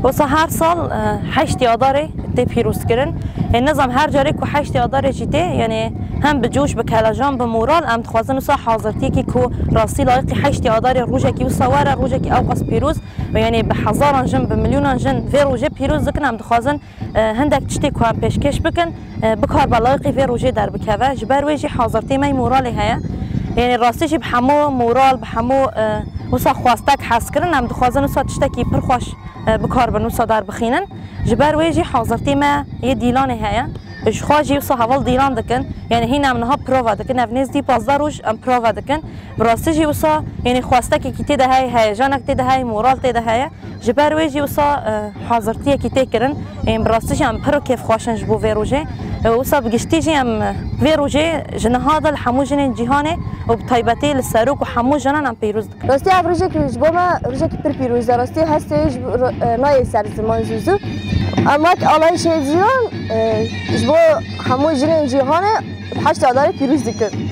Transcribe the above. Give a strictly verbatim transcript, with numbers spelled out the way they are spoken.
Wisa her sal e, heştê Adarê tê pîrozkirin. Ê nizam her carê ku heştê Adarê jî tê, yanî hem bi coş, bi kelejan, bi moral, em dixwazin wisa hazirtiyekî ku rastî layiqî heştê Adarê rojekî wisa were, rojekî ewqas pîroz, û yanî bi hezaran jin, bi milyonan jin vê rojê pîroz dikin, em dixwazin e, hindek tiştê ku em pêşkêş bikin, e, bikaribe layiqî vê rojê derbikeve. Ji ber wê jî hazirtiyê me yî moralê heye. Yanî rastî jî bi hemû moral, bi hemû e, wisa xwestek hez kirin, em dixwazin wisa tiştekî pir xweş e, bikaribin wisa derbixînin. Ji ber wê jî hazirtiyê me yê dîlanê heye. Ji xwe jî wisa heval dîlan dikin. Yanî hîn em niha prova dikin. Ev nêzdî pazdeh roj em prova dikin. Bi rastî jî wisa, yanî xwestekekî tê de heye, heyecanek tê de heye, moral tê de heye. Ji ber wê jî wisa e, hazirtiyekî tê kirin. Ê, bi rastî jî em pir kêfxweş in ji bo vê rojê. E, wisa bi giştî jî em vê rojê ji niha de li hemû jinên cîhanê û bi taybetî li serok û hemû jinan em pîroz dikin. Rastî ev rojekî ji bo me rojekî pir pîroz e. Rastî hestê ji bo ro- e, nayê ser ziman zû zû. Em wek alayîşê jiyan e, ji bo hemû jinên cîhanê heştê Adarê pîroz dikin.